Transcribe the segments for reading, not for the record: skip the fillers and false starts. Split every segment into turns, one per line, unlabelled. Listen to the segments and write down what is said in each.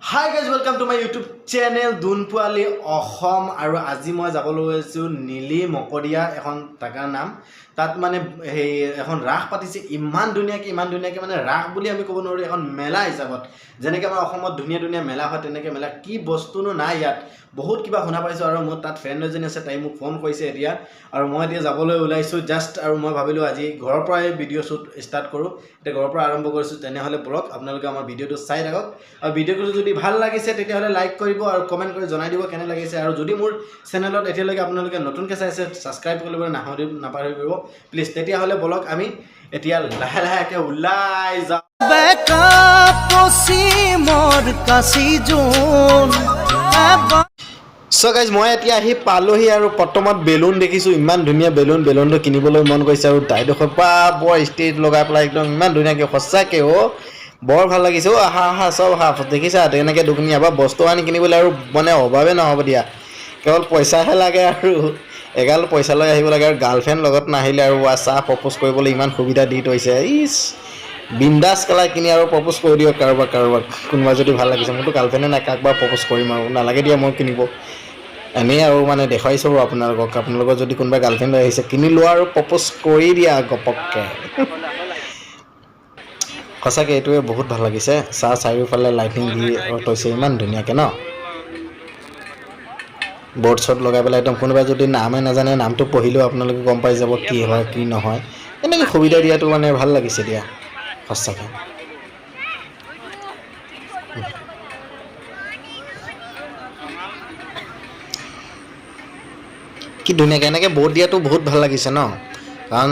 Hi guys, welcome to my YouTube channel দোনপোৱালি Assam. আৰু আজি মই যাবলৈ গৈছোঁ নীলি মকৰীয়া এখন জেগাৰ নাম। তাত মানে সেই এখন ৰাস পাতিছে ইমান ধুনীয়াকৈ, ইমান ধুনীয়াকৈ। মানে ৰাস বুলি আমি ক'ব নোৱাৰোঁ, এখন মেলা হিচাপত। যেনেকৈ আমাৰ অসমত ধুনীয়া ধুনীয়া মেলা হয়, তেনেকৈ মেলা। কি বস্তুনো নাই ইয়াত! বহুত কিবা শুনা পাইছোঁ। আৰু মোৰ তাত ফ্ৰেণ্ড এজনী আছে, তাই মোক ফোন কৰিছে এতিয়া আৰু মই এতিয়া যাবলৈ ওলাইছোঁ জাষ্ট। আৰু মই ভাবিলোঁ আজি ঘৰৰ পৰাই ভিডিঅ' শ্বুট ষ্টাৰ্ট কৰোঁ। এতিয়া ঘৰৰ পৰা আৰম্ভ কৰিছোঁ। তেনেহ'লে বলক, আপোনালোকে আমাৰ ভিডিঅ'টো চাই থাকক। আৰু ভিডিঅ'টো যদি ভাল লাগিছে, তেতিয়াহ'লে লাইক কৰিব আৰু কমেণ্ট কৰি জনাই দিব কেনে লাগিছে। আৰু যদি মোৰ চেনেলত এতিয়ালৈকে আপোনালোকে নতুনকৈ চাইছে, ছাবস্ক্ৰাইব কৰিবলৈ নাপাহৰিব প্লিজ। তেতিয়াহ'লে বলক, আমি এতিয়া লাহে লাহেকৈ ওলাই যাওঁ।
বেকা পশ্চিমৰ কাচি জোন এবাৰ।
চ' গাইজ, মই এতিয়া আহি পালোহি আৰু প্ৰথমত বেলুন দেখিছোঁ, ইমান ধুনীয়া বেলুন। বেলুনটো কিনিবলৈ মন গৈছে। আৰু তাইডোখৰ পৰা বৰ ষ্টেজ লগাই পেলাই একদম ইমান ধুনীয়াকৈ, সঁচাকৈ অ' বৰ ভাল লাগিছে অ'। আহা আহা, চব আহা। দেখিছা, তেনেকৈ দোকানী বা বস্তু আনি কিনিবলৈ আৰু মানে অভাৱে নহ'ব দিয়া। কেৱল পইচাহে লাগে আৰু এগাল পইচা লৈ আহিব লাগে। আৰু গাৰ্লফ্ৰেণ্ড লগত নাহিলে আৰু চাহ প্ৰপ'জ কৰিবলৈ ইমান সুবিধা দি থৈছে। ইছ, বিন্দাছ কেলা কিনি আৰু প্ৰপ'জ কৰি দিয়ক কাৰোবাক কাৰোবাক, কোনোবা যদি ভাল লাগিছে। মোৰতো গাৰ্লফ্ৰেণ্ডে নাই, কাক বা প্ৰপ'জ কৰিম? আৰু নালাগে দিয়া মই কিনিব, এনেই আৰু মানে দেখুৱাইছোঁ আৰু আপোনালোকক। আপোনালোকৰ যদি কোনোবা গাৰ্লফ্ৰেণ্ড লৈ আহিছে, কিনি লোৱা আৰু প্ৰপ'জ কৰি দিয়া গপককৈ। সঁচাকৈ এইটোৱে বহুত ভাল লাগিছে। চাহ চাৰিওফালে লাইটিং দি থৈছে ইমান ধুনীয়াকৈ ন। বৰ্ড চৰ্ড লগাই পেলাই একদম কোনোবাই যদি নামে নাজানে, নামটো পঢ়িলেও আপোনালোকে গম পাই যাব কি হয় কি নহয়। এনেকৈ সুবিধা দিয়াটো মানে ভাল লাগিছে দিয়া সঁচাকৈ। কি ধুনীয়াকৈ এনেকৈ বৰ্ড দিয়াটো বহুত ভাল লাগিছে ন, কাৰণ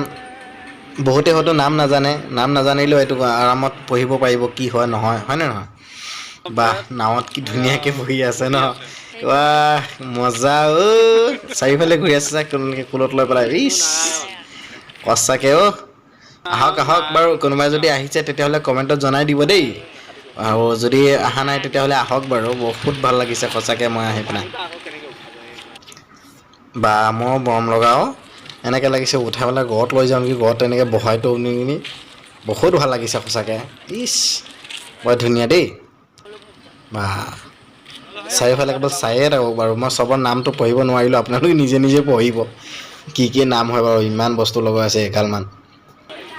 বহুতে হয়তো নাম নাজানে। নাম নাজানিলেও এইটো আৰামত পঢ়িব পাৰিব কি হয় নহয়, হয়নে নহয়? বাহ, নাৱত কি ধুনীয়াকৈ বহি আছে ন! বাহ, মজা অ'। চাৰিওফালে ঘূৰি আছে তেওঁলোকে কোলত লৈ পেলাই। ইছ, সঁচাকৈ অ'। আহক আহক বাৰু, কোনোবাই যদি আহিছে তেতিয়াহ'লে কমেণ্টত জনাই দিব দেই। আৰু যদি অহা নাই, তেতিয়াহ'লে আহক বাৰু। বহুত ভাল লাগিছে সঁচাকৈ মই আহি পেলাই। বা, মই মৰম লগাও, এনেকৈ লাগিছে উঠাই পেলাই ঘৰত লৈ যাওঁ নেকি, ঘৰত তেনেকৈ বহাই থওঁ নেকি। বহুত ভাল লাগিছে সঁচাকৈ। ইছ, বৰ ধুনীয়া দেই। বা, চাৰিওফালে কেৱল চায়ে থাকক বাৰু। মই চবৰ নামটো পঢ়িব নোৱাৰিলোঁ, আপোনালোকে নিজে নিজে পঢ়িব কি কি নাম হয় বাৰু। ইমান বস্তু লগোৱা আছে এগালমান।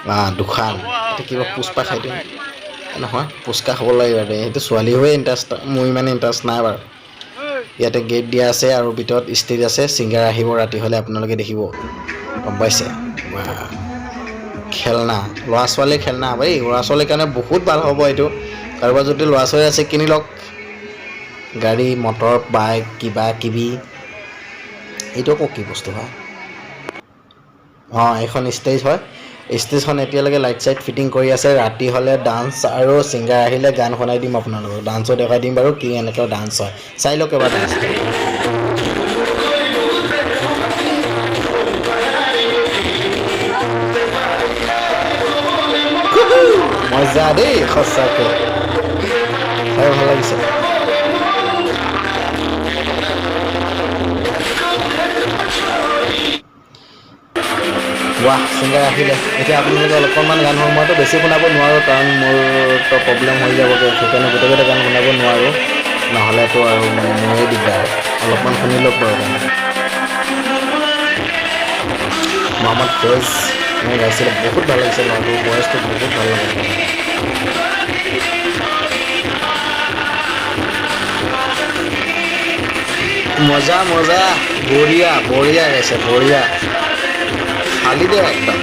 বা, দোকান এতিয়া কিবা পুষ্পা খাই দিওঁ নহয়, পুচকা খাব লাগিব দেই। সেইটো ছোৱালী হৈ ইণ্টাৰেষ্ট, মোৰ ইমান ইণ্টাৰেষ্ট নাই বাৰু। ইয়াতে গেট দিয়া আছে আৰু ভিতৰত ষ্টেজ আছে। ছিংগাৰ আহিব ৰাতি হ'লে, আপোনালোকে দেখিব, গম পাইছে। বাহ, খেলনা, ল'ৰা ছোৱালীৰ খেলনা হ'ব। এই ল'ৰা ছোৱালীৰ কাৰণে বহুত ভাল হ'ব এইটো। কাৰোবাৰ যদি ল'ৰা ছোৱালী আছে, কিনি লওক। গাড়ী মটৰ, বাইক, কিবা কিবি। এইটো আকৌ কি বস্তু হয়? অঁ, এইখন ষ্টেজ হয়। ষ্টেজখন এতিয়ালৈকে লাইট চাইট ফিটিং কৰি আছে। ৰাতি হ'লে ডান্স আৰু ছিংগাৰ আহিলে গান শুনাই দিম আপোনালোকক, ডান্সো দেখুৱাই দিম বাৰু, কি এনেকৈ ডান্স হয়। চাই লওক এবাৰ ডান্স। মজা দেই সঁচাকৈ, চাই ভাল লাগিছে। ৱাহ, ছিংগাৰ আহিলে। এতিয়া আপোনালোকে অলপমান গান শুনক। মইতো বেছি শুনাব নোৱাৰোঁ, কাৰণ মোৰতো প্ৰব্লেম হৈ যাবগৈ। সেইকাৰণে গোটেইকেইটা গান শুনাব নোৱাৰোঁ, নহ'লেতো আৰু মানে মোৰেই দিগদাৰ। অলপমান শুনি লওক বাৰু গান। মহম্মদ ফেজ মই গাইছিলে, বহুত ভাল লাগিছে। ল'ৰাটোৰ ভইচটো বহুত ভাল লাগে। মজা মজা, বঢ়িয়া বঢ়িয়া গাইছে, বঢ়িয়া। ফালি দে একদম।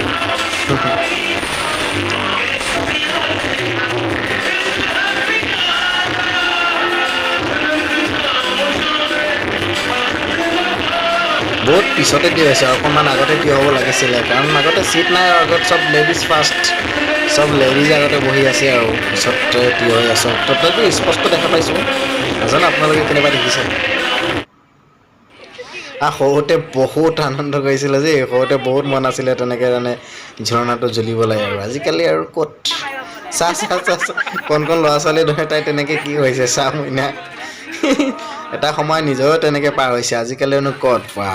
বহুত পিছতে থিয় হৈছে, অকণমান আগতে থিয় হ'ব লাগিছিলে, কাৰণ আগতে চিট নাই আৰু আগত চব লেডিজ ফাৰ্ষ্ট, চব লেডিজ আগতে বহি আছে আৰু পিছত থিয় হৈ আছোঁ। তথাপিও স্পষ্ট দেখা পাইছোঁ, নাজানো আপোনালোকে কেনেকুৱা দেখিছে। সৰুতে বহুত আনন্দ কৰিছিলে যে, সৰুতে বহুত মন আছিলে তেনেকৈ মানে ঝুলনাটো ঝুলিবলৈ। আৰু আজিকালি আৰু ক'ত! চা চা চা চা, কণ কণ ল'ৰা ছোৱালী দৰে তাই তেনেকৈ কি হৈছে চা মইনা। এটা সময় নিজেও তেনেকৈ পাৰ হৈছে, আজিকালিনো ক'ত! বা,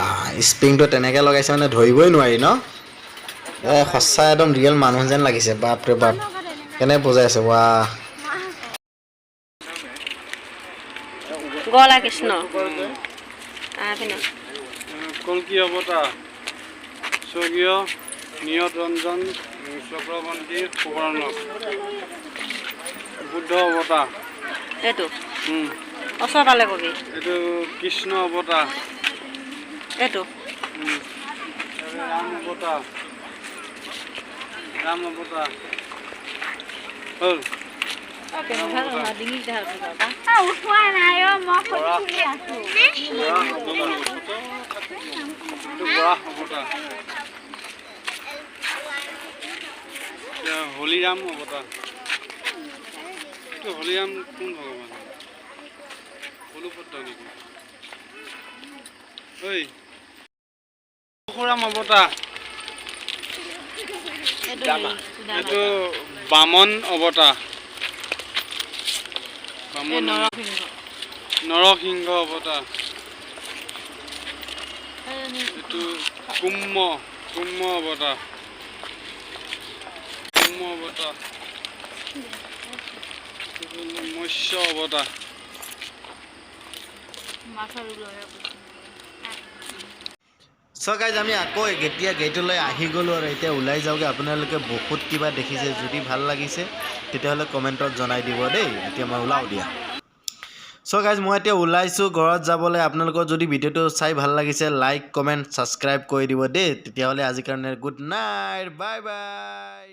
স্প্ৰিংটো তেনেকৈ লগাইছে মানে ধৰিবই নোৱাৰি ন। এ সঁচা একদম ৰিয়েল মানুহ যেন লাগিছে। বাপৰে বাপ, কেনে বজাই আছে! ৱাহ।
গলা কৃষ্ণ পিনে।
কল্কি অৱতাৰ, স্বৰ্গীয় নিয়ত ৰঞ্জন চক্ৰৱৰ্তী সুবৰ্ণক, বুদ্ধ অৱতাৰ।
এইটো ওচৰ পালে কবি।
এইটো কৃষ্ণ অৱতাৰ।
এইটো?
ৰাম অৱতাৰ, ৰাম অৱতাৰ হ'ল।
উঠোৱা নাই অ, মই খুলি আছো।
বৰাহ অৱতাৰ, এইটো বৰাহ অৱতাৰ। এতিয়া হলিৰাম অৱতাৰ। এইটো হলিৰাম কোন ভগৱান? বলুভদ্ৰ নেকি? ঐ, পৰশুৰাম অৱতাৰ। এইটো বামন অৱতাৰ, বামন। নৰসিংহ অৱতাৰ। এইটো কুম্ভ, কুম্ভ অৱতাৰ, কুম্ভ অৱতাৰ। এইটো হ'ল মৎস্য অৱতাৰ।
চ' গাইজ, আমি আকৌ এতিয়া গেটলৈ আহি গ'লোঁ আৰু এতিয়া ওলাই যাওঁগৈ। আপোনালোকে বহুত কিবা দেখিছে, যদি ভাল লাগিছে তেতিয়াহ'লে কমেণ্টত জনাই দিব দেই। এতিয়া মই ওলাওঁ দিয়া। চ' গাইজ, মই এতিয়া ওলাইছোঁ ঘৰত যাবলৈ। আপোনালোকৰ যদি ভিডিঅ'টো চাই ভাল লাগিছে, লাইক, কমেণ্ট, ছাবস্ক্ৰাইব কৰি দিব দেই। তেতিয়াহ'লে আজিৰ কাৰণে গুড নাইট, বাই বাই।